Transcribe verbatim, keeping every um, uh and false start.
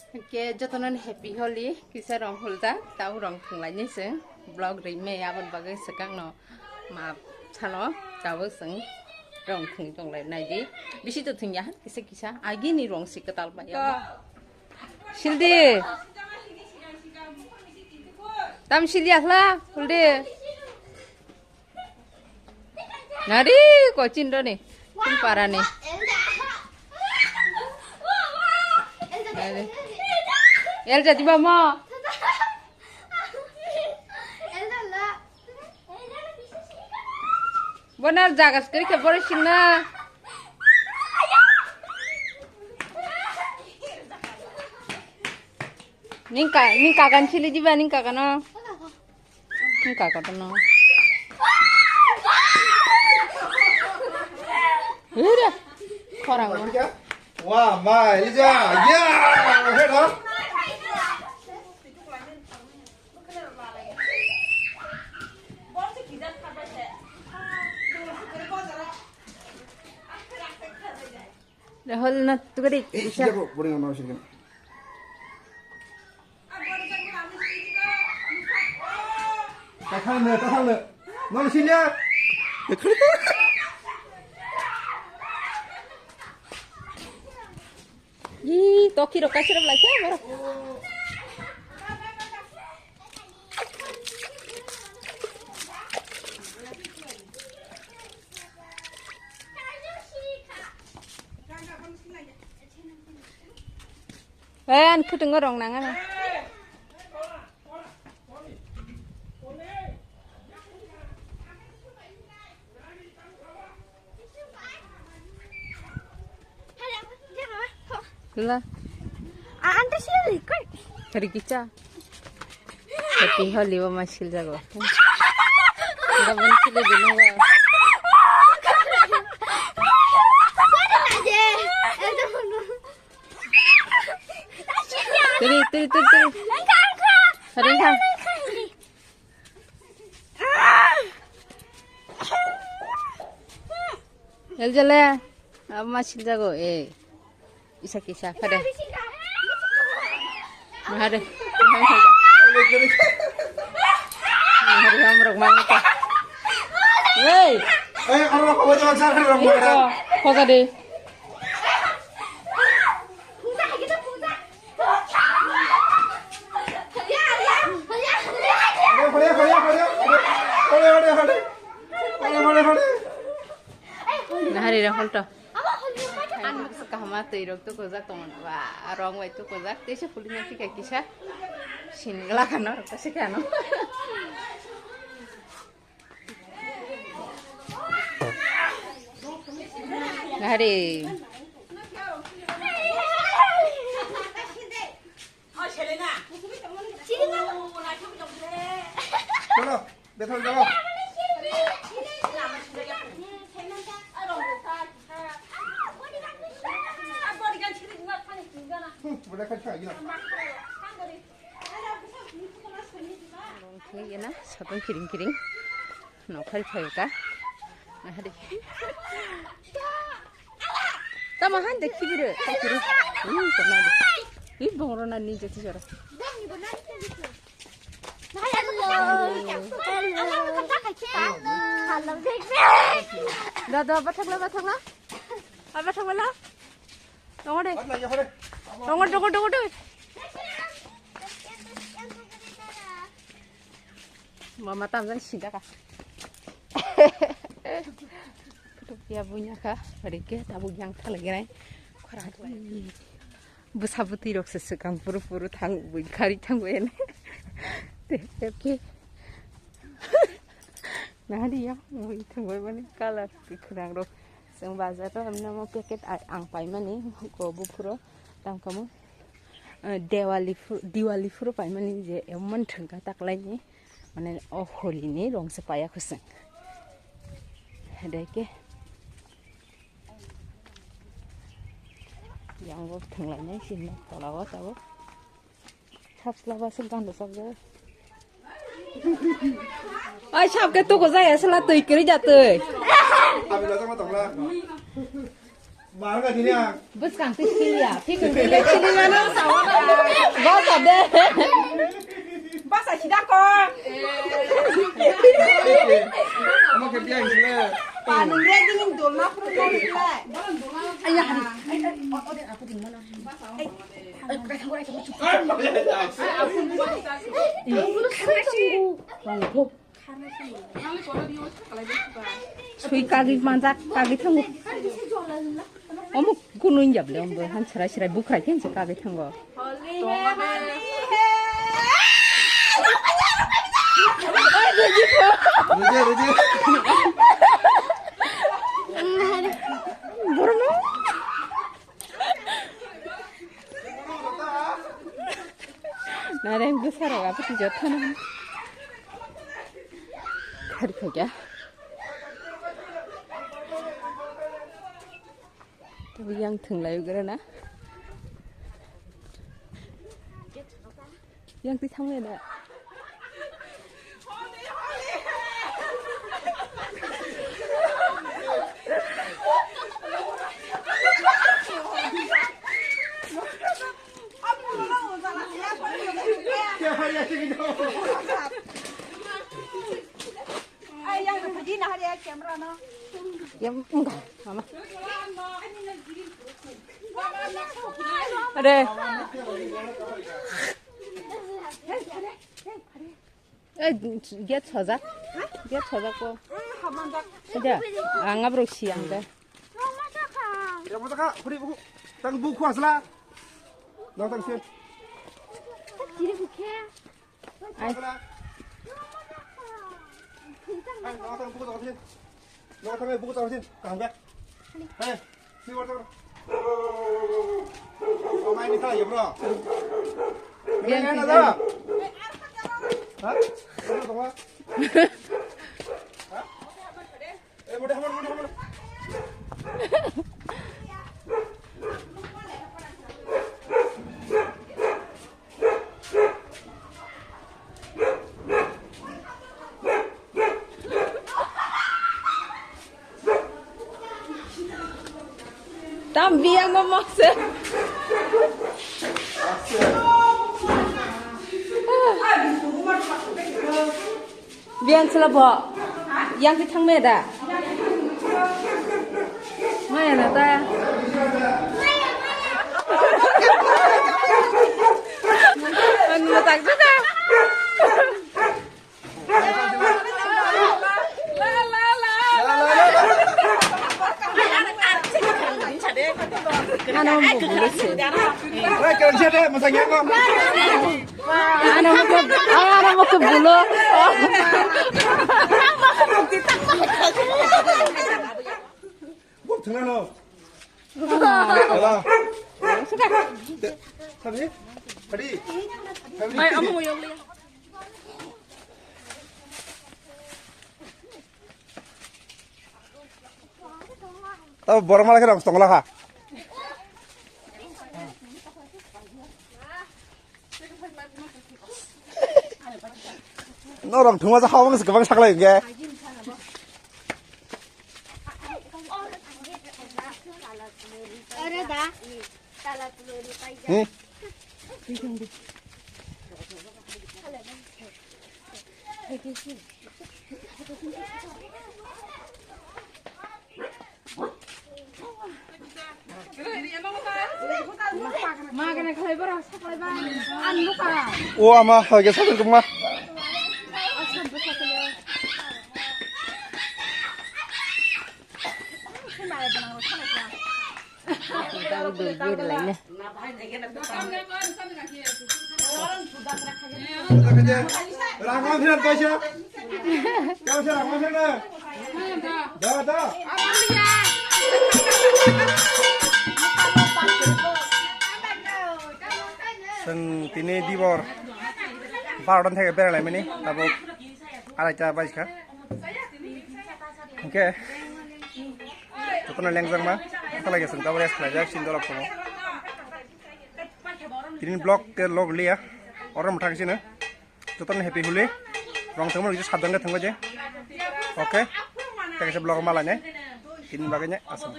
Ke jotono happy Holi, kisa rong huljak, tau rong thwnglaini chwng vlog rimai aboni bagwi swkangno ma sano tau chwng rong thwngwi tonglai naidi. Bisi to thwngya, kisa kisa agini rong si kwtal bai. Sildi. Tam silya hla, huldi. Nari, kochin roni. Kum parani. Nari. Elja diba mo. Bonar jagas kiri ke boro singna. Ningka, ningka kan sili diba ningka kano. Ningka kotono. Hira. Khorang. Wah, mai, Elija. Ya, hera. Rahul na tukari. Eh, siapa? Boring sama sini. Tathang ne, tathang ne. Nol sinya. Ih, toki rok kasih rok lagi ya, borok. Eh, an khutungo rong nang ano. Kula. Ante sih record. Kari kicha. Tapi holi wa masil jago. Enggak muncul di nuwa. Tiri, tiri, tiri, tiri. Hari kan. Eljale, ama siljago, eh. Isa kisa, kada. Mahade. Mahade hamrok mangta. Hey. Eh, aro ko wajah besar kan orang muda. Khoja de. Nahari ra holto. An buksa kahama twi rok tukujak tongo ba rong bai tukujak teisa pulina kisa kisa sin glakano rok ta sikano. Nahari. Chalo, bethal jao. Hmm, boleh kan chai gila. Khe yena satung kiring kiring nokhai phaika. Nahari. Tamo han de khibire, khibire. Ui, kona de. Ui, bongro na ni jati jora. Hello. Hello. Hello. Da, da, bathakla, bathakla. Bathakla. Dong de. Dong, dong, dong, dong. Mama tamjani sida ka. Phutupya bunya ka, rike tabuk yang thala gerai. Khorang bwsa bwtwi rok se swkang puru puru thang bui khari thang bui ne. Te ke. Nahari ya, bui thang bui mani color kwkhwrang rok. Chwng bazar o hamna mo packet ang paimani go buphuro tangkamo. Diwali phuru, Diwali phuru paimani je emon thwngkha taklaini, mane o holi ni rong se paya khosong. Hede ke yang bo thwnglainai sini tola o tabo. Sabsla ba sing kando sabja. Ai sab ke tuku jaya sela twi kiri ja twi. Abi lajak ma tongla. Bwskang twi siliya, thikung twi le sili mano. Basa de. Basa sida ko. Omo khe biang sile. Panung re dingin dolma phuru dolma. Ayah. Sui kagwi manjak, kagwi thango. Omo kunu injab le, ombo han serai serai bukrai khe se kagwi thango. Ruje, ruje. Borno. Nareng bwsarok abo twi jotono. Khari khaikya. Tei yang thwnglai gra na. Yang twi thangmani da. Yang, enggak, mama. Ade. Eh, gate sojak. Gate sojak ko. Ida, ang abrok si ang de. Ya, mata ka, huri buku. Tang buku asla. Nang tang sih. Ai. Ai, nang tang buku tang sih. Nang tang buku tang sih. Kaham ka? Hei. Sini, bro. Pemain ni salah ya, bro. Yang ini tiga. Ada. Hah? Ada, bro. Hah? Eh, bro, hamar, bro, hamar. Tam biang ngomong se. Biang sela bo. Yang ke thang me da. Maya na ta. Anu tak tu ta. Ano mo bulo se. Ano mo ko, ano mo ko bulo. Buk thangna no. Ala. Sabi? Hadi. Ai, amo mo yong liya. Tabo borok mala khe rang tongla kha. Norok thwngma sa hawang se kwbang saklai hwnkhe. Ore da. Hmm? O ama, hoige sabun kuma. Rangma phiran kaisa. Kaisa rangma phiran. Da, da. Chwng tini dibor barotan theke berai laimani, tabuk araita baijkha. Hwnkhe jotono lengjak ma, hatalai chwng tabuk rest khlaijak, sindolok tongo. Tini vlog ke log liya, oro mwthang sino. Jotono happy Holi. Rong thangma rwgwi sabdang khe thangbai de. Okay. Tei kaisa vlog ma lainai. Tini bagwi ne aswk.